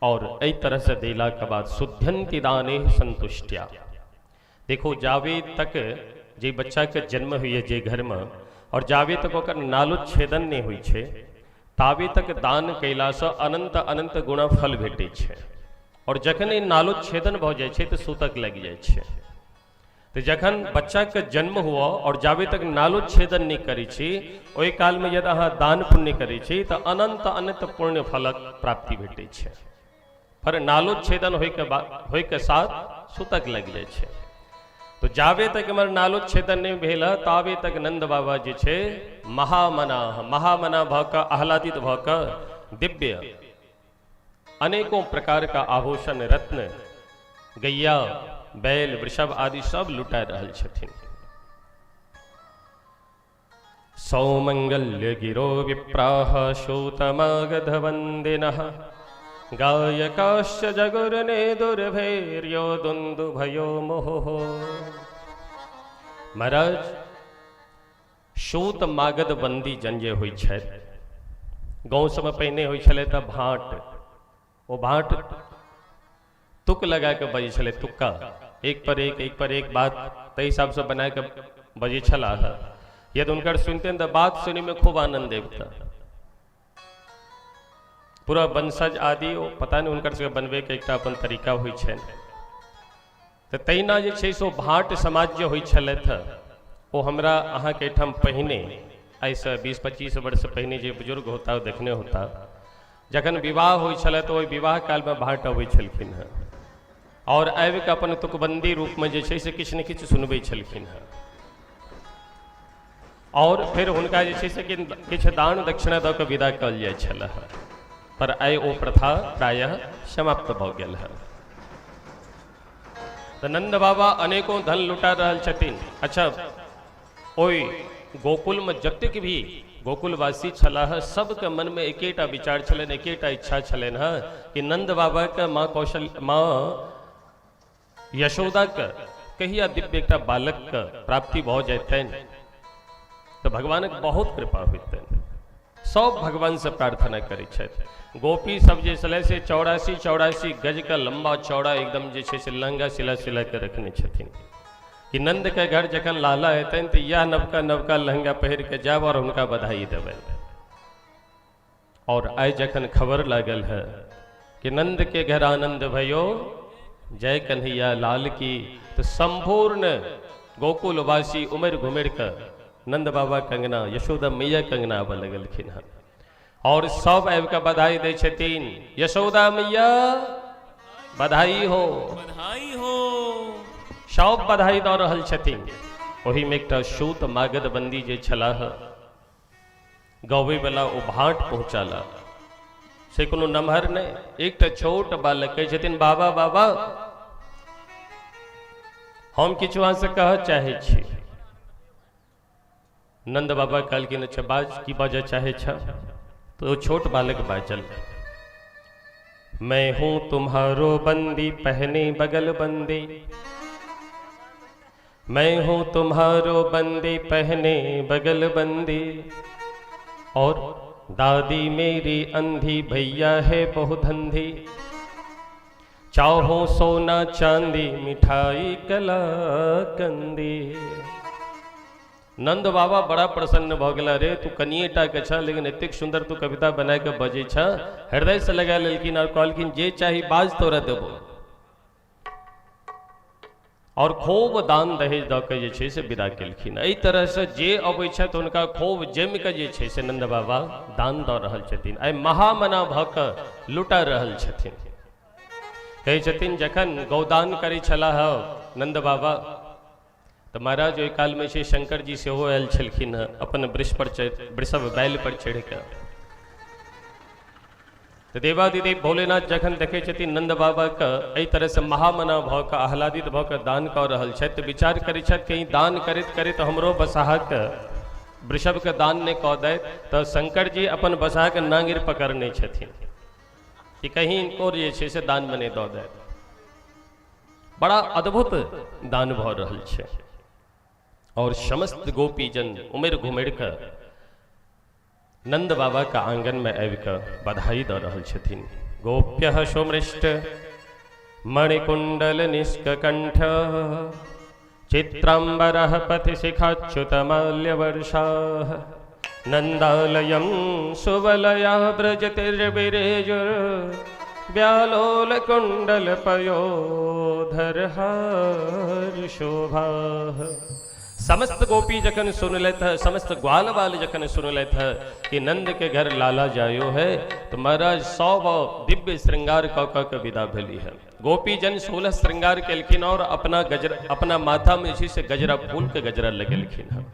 और एहि तरह से देला के बाद शुद्ध्यंति दाने संतुष्ट्या। देखो जावे तक जे बच्चा के जन्म होइए जे घर में और जावे तक ओकर नालोच्छेदन नहीं होइ छै तावे तक दान कयलासँ अनंत अनंत गुणा फल भेटै छै, और जखन ई नालोच्छेदन भऽ जाइ छै तऽ सूतक लागि जाइ छै। तऽ जखन बच्चाके जन्म हुअ और जावे तक नालोच्छेदन नहि करै छी ओहि कालमे यदि अहाँ दान पुण्य करै छी तऽ अनंत अनंत पुण्य फलक प्राप्ति भेटै छै। पर नालोच्छेदन होइके होइके साथ सूतक लागि जाइ छै। तो जावे तक हमर नालोच्छेदन नहि भेल है तावे तक नंद बाबा जे छै महामना महामना भऽ कऽ आह्लादित भऽ कऽ दिव्य अनेकों प्रकार का आभूषण रत्न गैया बैल वृषभ आदि सब लुटा रहल छथिन। सौमंगल्य गिरो विप्राह शूतमागधवन्दिनः गायकाश्च जगुर्ने दुर्भैर्यो दुन्दुभयो मुहुः। महाराज शूत मागध बंदी जन जे होइ छथि, गाँव सबमे पहिने होइ छलै तऽ भाँट, ओ भाँट तुक लगा कऽ बजै छलै, तुक्का एक पर एक एक पर एक बात ताहि हिसाबसँ बना कऽ बजै छलाह। यदि हुनकर सुनते तऽ बात सुनैमे खूब आनन्द अबितै। पूरा वंशज आदि ओ पता नहि हुनकर सबके बनबैके एकटा अपन तरीका होइ छनि। तऽ तहिना जे छै से ओ भाट समाज जे होइ छलथि हँ ओ हमरा अहाँके एहिठाम पहिने आइसँ 20-25 वर्ष पहिने जे बुजुर्ग होता ओ देखने होता, जखन विवाह होइ छलै तऽ ओहि विवाह कालमे भाट अबै छलखिन हँ और आबिकऽ अपन तुकबन्दी रूपमे जे छै से किछु ने किछु सुनबै छलखिन हँ, और फेर हुनका जे छै से किछु दान दक्षिणा दऽ कऽ विदा कयल जाइ छलै हँ। पर आइ ओ प्रथा प्रायः समाप्त भऽ गेल हँ। तऽ नन्द बाबा अनेकों धन लुटा रहल छथिन। अच्छा ओहि गोकुलमे जतेक भी गोकुलवासी छलाह सबके मनमे एकेटा विचार छलनि, एकेटा इच्छा छलनि हँ कि नन्द बाबाके माँ कौशल माँ यशोदाके कहिया दिव्य एकटा बालकके प्राप्ति भऽ जेतनि तऽ भगवानक बहुत कृपा होइतनि। सब भगवानसँ प्रार्थना करै छथि। गोपी सब जे छलै से 84-84 गज के लंबा चौड़ा एकदम जे छै से लहंगा सिला सिला के रखने छथिन कि नंद के घर जखन लाला हेतनि तऽ इएह नवका नवका लहंगा पहिर के जायब और हुनका बधाई देबनि। और आइ जखन खबर लागल है कि नंद के घर आनंद भयो जय कन्हैया लाल की, तो संपूर्ण गोकुलवासी उमड़ घुमड़ के नंद बाबा कंगना यशोदा मैया कंगना आबऽ लगलखिन हँ और सब आबि कऽ बधाई दै छथिन, यशोदा मैया बधाई हो, बधाई हो, सब बधाई दऽ रहल छथिन। ओहिमे एकटा सूत मागध बंदी जे छलाह गबैवला ओ भाट पहुँचाला, से कोनो नमहर नहि, एकटा छोट बालक कहै छथिन बाबा बाबा हम किछु अहाँसँ कहऽ चाहै छी। नंद बाबा कहलखिन अच्छा बाज, की बाजऽ चाहै छ? तो ओ छोट बालक बाजल, मैं हूं तुम्हारो बंदी पहने बगल बंदी, मैं हूं तुम्हारो बंदी पहने बगल बंदी, और दादी मेरी अंधी भैया है बहुधंधी, चाहो सोना चांदी मिठाई कला कंदी। नंद बाबा बड़ा प्रसन्न भऽ गेला, रे तू कनिए टा के छह लेकिन एतेक सुंदर तू कविता बना के बजै छह। हृदय से लगा लेलखिन और कहलखिन जे चाही बाज तोरा देबो, और खूब दान दहेज दऽ के जे छै से विदा केलखिन। एहि तरहसँ जे अबै छथि हुनका खूब जमि कऽ जे छै से नंद बाबा दान दऽ रहल छथिन, आइ महामना भऽ कऽ लुटा रहल छथिन। कहै छथिन जखन गौदान करै छलाह नंद बाबा तऽ महाराज ओहि कालमे छै शंकर जी सेहो आयल छलखिन हँ अपन वृष पर चढ़ि, वृषभ बैल पर चढ़ि कऽ। तऽ देवादिदेव भोलेनाथ जखन देखै छथिन नंद बाबाके एहि तरहसँ महामना भऽ कऽ आह्लादित भऽ कऽ दान कऽ रहल छथि, तऽ विचार करै छथि कहीं दान करैत करैत हमरो बसाहाके वृषभके दान नहि कऽ दैत। तऽ शंकर जी अपन बसाहाके नाङ्गरि पकड़ने छथिन कि कहीं इनको जे छै से दानमे नहि दऽ दैत। बड़ा अद्भुत दान भऽ रहल छै और समस्त गोपीजन उमड़ि घुमड़ि कऽ नंद बाबा के आंगन में आबि कऽ बधाई दऽ रहल छथिन। गोप्य सुमृष्ट मणिकुंडल निष्कंठ चित्रांबर पथि शिखाच्युतमाल्य वर्षा नंदालयं सुवलया व्रजतिर्विरेजुर व्यालोल कुंडल पयोधर हार शोभा। समस्त गोपी जखन सुनलथि है, समस्त ग्वाल बाल जखन सुनलथि है कि नंद के घर लाला जायो है, तो महाराज 100 दिव्य श्रृंगार कऽ कऽ के विदा भेली है। गोपी जन 16 श्रृंगार केलखिन और अपना गजरा अपना माथा में जे से गजरा फूल के गजरा लगेलखिन है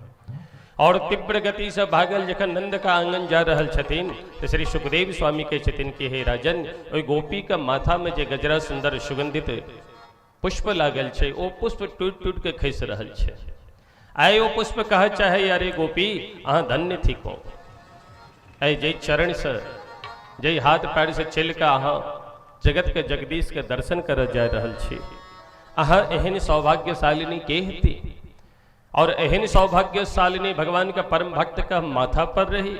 और तीव्र गति से भागल जखन नंद का आंगन जा रहल छथिन तो श्री सुखदेव स्वामी कहै छथिन कि हे राजन, ओहि गोपी के माथा में जे गजरा सुंदर सुगंधित पुष्प लागल छै ओ पुष्प टूटि टूटि के खसि रहल छै। आइ ओ पुष्प कह चाहे अरे गोपी अहाँ धन्य थिको, आइ जै चरण से जै हाथ पैर से चलि कऽ अहाँ जगत के जगदीश के दर्शन करऽ जा रहल छी, अहाँ एहन सौभाग्यशालिनी के हेती और एहन सौभाग्यशालिनी भगवान के परम भक्त के हम माथा पर रही,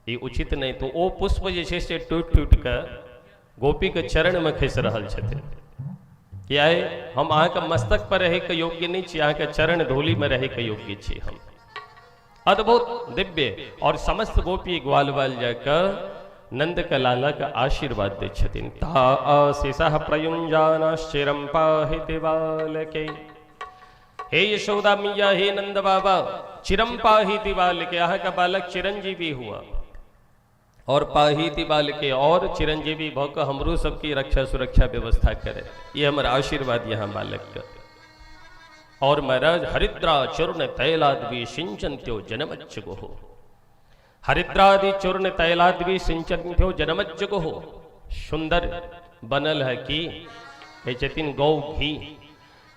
ई उचित नहीं। तो ओ पुष्प जे छै से टूटि टूटि कऽ गोपी के चरण में खसि रहल छथिन कि आइ हम अहाँके मस्तक पर रहैके योग्य नहीं छी, अहाँके चरण धूलि में रहैके योग्य छी हम। अद्भुत दिव्य और समस्त गोपी ग्वाल बाल जाकऽ नंद के लाला के आशीर्वाद दै छथिन। ता आशीषः प्रयुञ्जानाश्चिरं पाहि बालके। हे यशोदा मैया, हे नंद बाबा, चिरम पाही बालके, अहाँ के बालक चिरंजीवी हुआ और पाही बालके और चिरंजीवी भऽ कऽ हमरो सबके रक्षा सुरक्षा व्यवस्था करे, ये हमर आशीर्वाद यहाँ बालक के। और महाराज हरिद्रा चूर्ण तैलादि सिंचन्त्यो जनमच्च हो, हरिद्रादि चूर्ण तैलादि सिंचन्त्यो जनमच्च हो। सुंदर बनल है कि कहै छथिन गौ घी,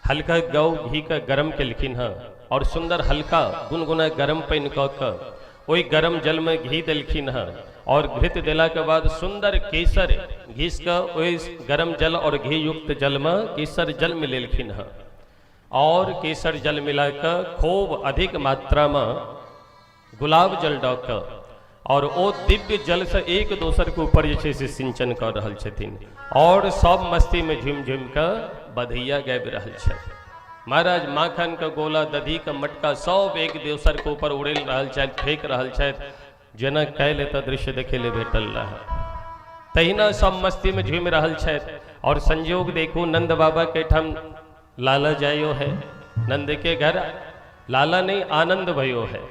हल्का गौ घी के गरम केलखिन हँ और सुंदर हल्का गुनगुना गरम पानि कऽ कऽ ओहि गरम जल में घी देलखिन हँ और घृत देला के बाद सुंदर केसर घीस कऽ ओहि गरम जल और घी युक्त जल में केसर जल मिलेलखिन हँ और केसर जल मिला कऽ खूब अधिक मात्रा में गुलाब जल दऽ कऽ और ओ दिव्य जल से एक दोसर के ऊपर जे छै से सिंचन कऽ रहल छथिन और सब मस्ती में झुमि झुमि कऽ बधैया गाबि रहल छथि। महाराज माखन के गोला दधी के मटका सब एक दोसर के ऊपर उड़ेल रहल छथि, फेंक रहल छथि, जेना काल्हि एतऽ दृश्य देखै लए भेटल रहए तहिना सब मस्ती में झुमि रहल छथि। और संयोग देखू नंद बाबा के ठाम लाला जायो है, नंद के घर लाला नहीं आनंद भयो है,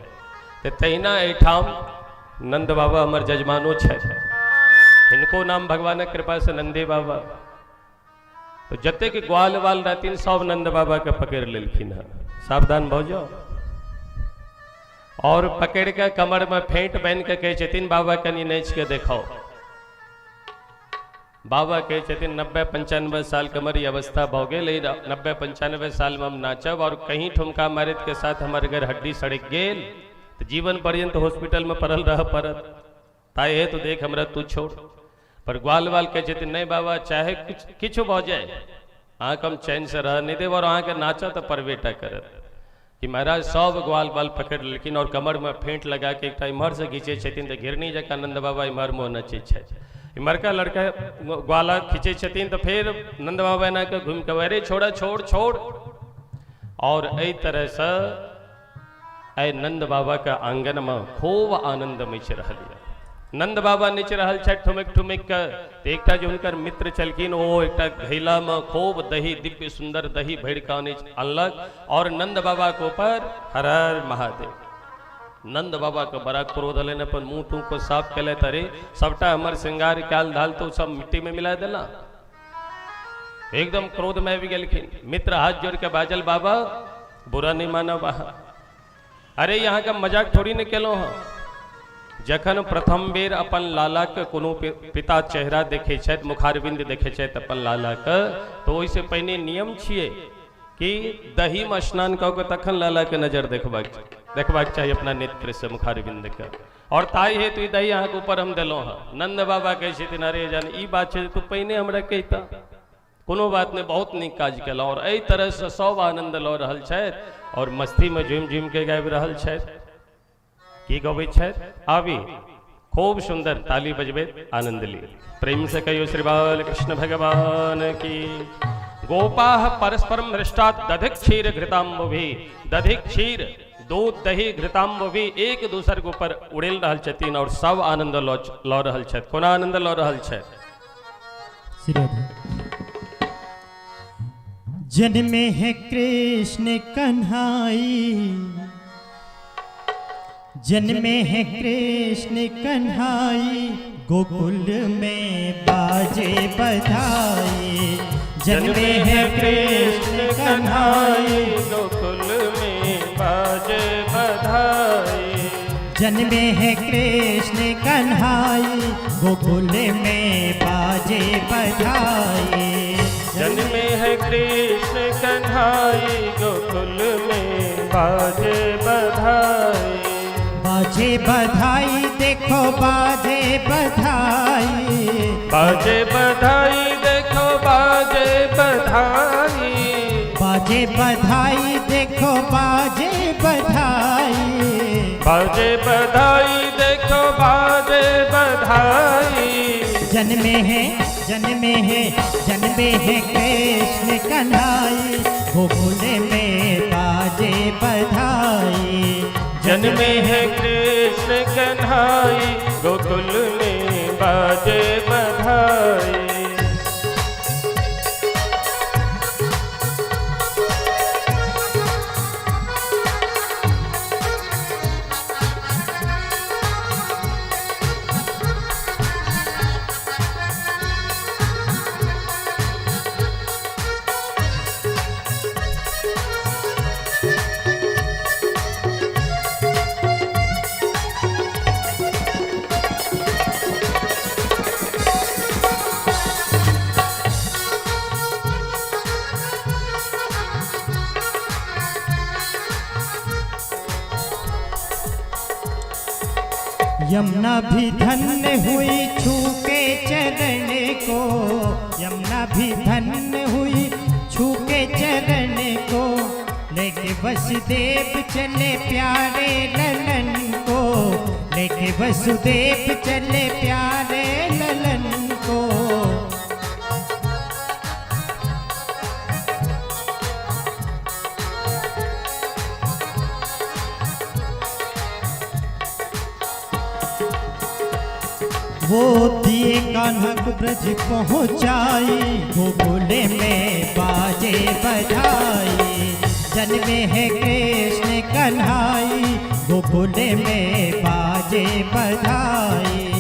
तो तहिना एहिठाम नंद बाबा हमर जजमानो छथि, हिनको नाम भगवानक कृपा से नंदे बाबा। तो जतेक ग्वाल वाल रहथिन सब नंद बाबा के पकड़ लेलखिन हँ, सावधान भऽ जाओ। और पकड़ के कमर में फेंट बान्हि के कहै छथिन बाबा कनि नाचि के देखाओ। बाबा कहै छथिन 90-95 साल के हमर ई अवस्था भऽ गेल, एहि 90-95 साल में हम नाचब और कहीं ठुमका मारैत के साथ हमर अगर हड्डी सड़कि गेल तऽ जीवन पर्यंत हॉस्पिटल में पड़ल रहऽ पड़त, ताहि हेतु देख हमरा तू छोड़। पर ग्वाल वाल कहै छथिन नहीं बाबा, चाहे किछु भऽ जाए अहाँके हम चैन से रह नहीं देब और अहाँके नाचऽ तऽ पड़बे टा करत। कि महाराज सब ग्वाल बाल पकड़ लेलखिन और कमर में फेंट लगा के एकटा इम्हर से घीचै छथिन तऽ घिरनी जकाँ नंद बाबा इम्हर मुँह नचै छथि, इम्हरका लड़का ग्वाला खींचै छथिन तऽ फेर नंद बाबा एना कऽ घुमि कऽ अरे छोड़ छोड़ छोड़। और एहि तरहसँ आइ नंद बाबा के आंगन में खूब आनंद मचि रहल यऽ। नंद बाबा नाचि रहल छथि ठुमकि ठुमकि कऽ, तऽ एकटा जे हुनकर मित्र छलखिन ओ एकटा घैला में खूब दही दिव्य सुंदर दही भरि कऽ अनलक और नंद बाबा के ऊपर हर हर महादेव। नंद बाबा के बड़ा क्रोध एलनि, अपन मुँह तुँह को साफ केलथि, अरे सबटा हमर श्रृंगार कयल धाल तो सब मिट्टी में मिला देला। एकदम क्रोध में आबि गेलखिन। मित्र हाथ जोड़ के बाजल, बाबा बुरा नहीं मानब अहाँ, अरे यहाँ के मजाक थोड़ी ने केलहुँ हँ, जखन प्रथम बेर अपन लाला के कोनो पिता चेहरा देखे छथि, मुखारविंद देखे छथि अपन लाला के, तो ओहिसँ पहिने नियम छियै कि दही में स्नान कऽ के तखन लाला के नजर देखबाक चाही अपना नेत्र से मुखारविंद के। और ताहि हेतु ई दही अहाँके ऊपर हम देलहुँ हँ। नंद बाबा कहै छथिन अरे जन ई बात छै तू पहिने हमरा कहिता, कोनो बात नहीं, बहुत नीक काज केलहुँ। और एहि तरहसँ सब आनंद लऽ रहल छथि और मस्तीमे झुमि झुमि के गाबि रहल छथि। की गबै छथि? आबी खूब सुंदर ताली बजबैत आनंद ली। प्रेम से कहियो श्री बाल कृष्ण भगवान की। गोपाः परस्परम हृष्टात् दधिक क्षीर घृताम्बुभि, दधिक क्षीर दूध दही घृताम्बुभि एक दूसर के ऊपर उड़ेल रहल छथिन और सब आनंद लऽ रहल छथि। कोना आनंद लऽ रहल छथि? श्री राधे। जन्मे है कृष्ण कन्हाई, जन्मे है कृष्ण कन्हाई, गोकुल में बाजे बधाई। जन्मे है कृष्ण कन्हाई, गोकुल में बाजे बधाई। जन्मे है कृष्ण कन्हाई, गोकुल में बाजे बधाई। जन्मे है कृष्ण कन्हाई, गोकुल में बाजे बधाई। बाजे बधाई देखो बाजे बधाई, बाजे बधाई देखो बाजे बधाई, बाजे बधाई देखो बाजे बधाई, बाजे बधाई देखो बाजे बधाई। जन्मे है जन्मे है जन्मे है कृष्ण कन्हाई, गोकुल में बाजे बधाई। जन्मे है कृष्ण कन्हाई, गोकुल में बाजे बधाई। यमुना भी धन्य हुई छू के चरण को, यमुना भी धन्य हुई छू के चरण को, लेके वसुदेव चले प्यारे ललन को, लेके वसुदेव चले प्यारे ललन को। वो दिए कान्हा को ब्रज पहुँचाई, गोकुल में बाजे बधाई। जन्मे है कृष्ण कन्हाई, गोकुल में बाजे बधाई।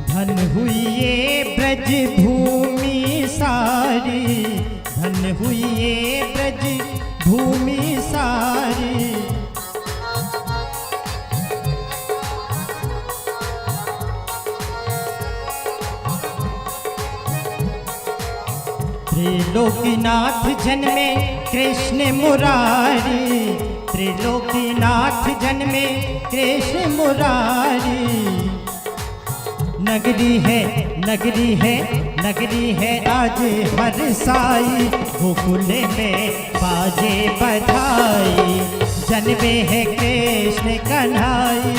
धन हुई ये ब्रज भूमि सारी, धन हुई ये ब्रज भूमि सारी। त्रिलोकीनाथ जन्मे कृष्ण मुरारी, त्रिलोकीनाथ जन्मे कृष्ण मुरारी। नगरी है नगरी है नगरी है आज हर साई, गोकुल में बाजे बधाई। जन्मे है कृष्ण कन्हाई,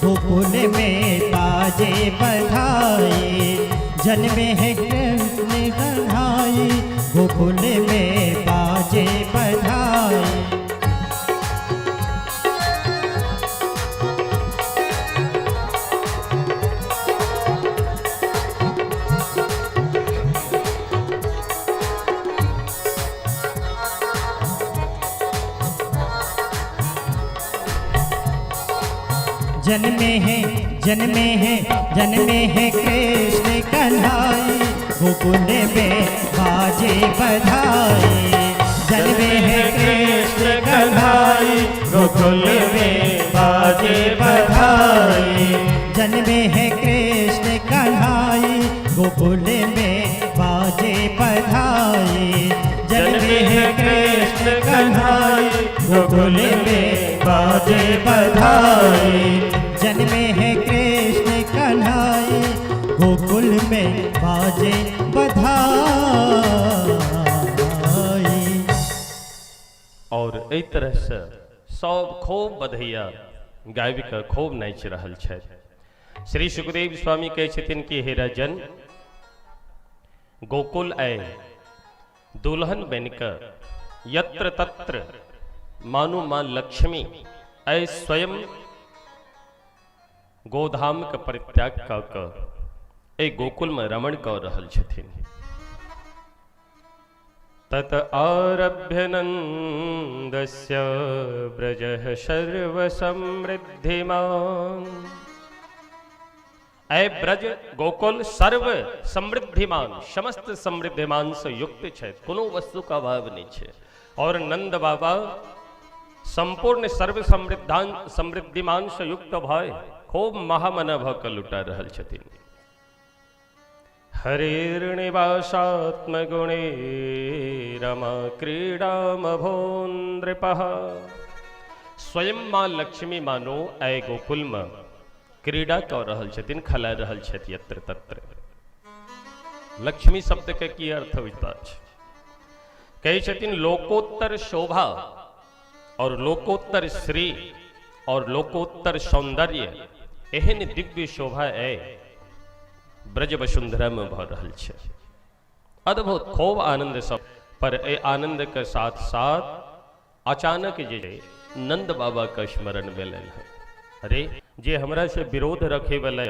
गोकुल में बाजे बधाई। जन्मे है कृष्ण कन्हाई, गोकुल में बाजे बधाई। जन्मे है जन्मे है जन्मे है कृष्ण कन्हैया, गोकुल में बाजे बधाई। जन्मे है कृष्ण कन्हैया, गोकुल में बाजे बधाई। जन्मे है कृष्ण कन्हैया, गोकुल में बाजे बधाई। जन्मे है कृष्ण कन्हैया, गोकुल में बाजे बधाई। जन्मे है कृष्ण कन्हैया, गोकुल में बाजे बधाई। और एहि तरह से सब खूब बधैया गाबि कऽ खूब नाचि रहल छथि। श्री सुखदेव स्वामी कहै छथिन कि हे राजन, गोकुल आय दुल्हन बनि कऽ यत्र तत्र मानू माँ लक्ष्मी आइ स्वयं गोधाम के परित्याग कऽ कऽ एहि गोकुल में रमण कऽ रहल छथिन। तत आरभ्य नन्दस्य व्रजः सर्वसमृद्धिमान्। ऐ ब्रज गोकुल सर्व समृद्धिमान, समस्त समृद्धिमान से युक्त छै, कोनो वस्तु का अभाव नहीं छै। और नंद बाबा संपूर्ण सर्व समृद्धान समृद्धिमान से युक्त भय खूब महामना भऽ कऽ लुटा रहल छथिन। हरेर्निवासात्मगुणे रमा क्रीडामभोन् नृपः। स्वयं माँ लक्ष्मी मानो ऐ गोकुल में क्रीड़ा कऽ रहल छथिन, खला रहल छथि यत्र तत्र। लक्ष्मी शब्द के की अर्थ होइत अछि? कहै छथिन लोकोत्तर शोभा और लोकोत्तर श्री और लोकोत्तर सौंदर्य, एहन दिव्य शोभा ऐ ब्रज वसुंधरा में भऽ रहल छै। अद्भुत खूब आनंद सब पर ए आनंद के साथ साथ अचानक जे नंद बाबा के स्मरण भेलनि हँ। अरे जे हमरा से विरोध रखे वाला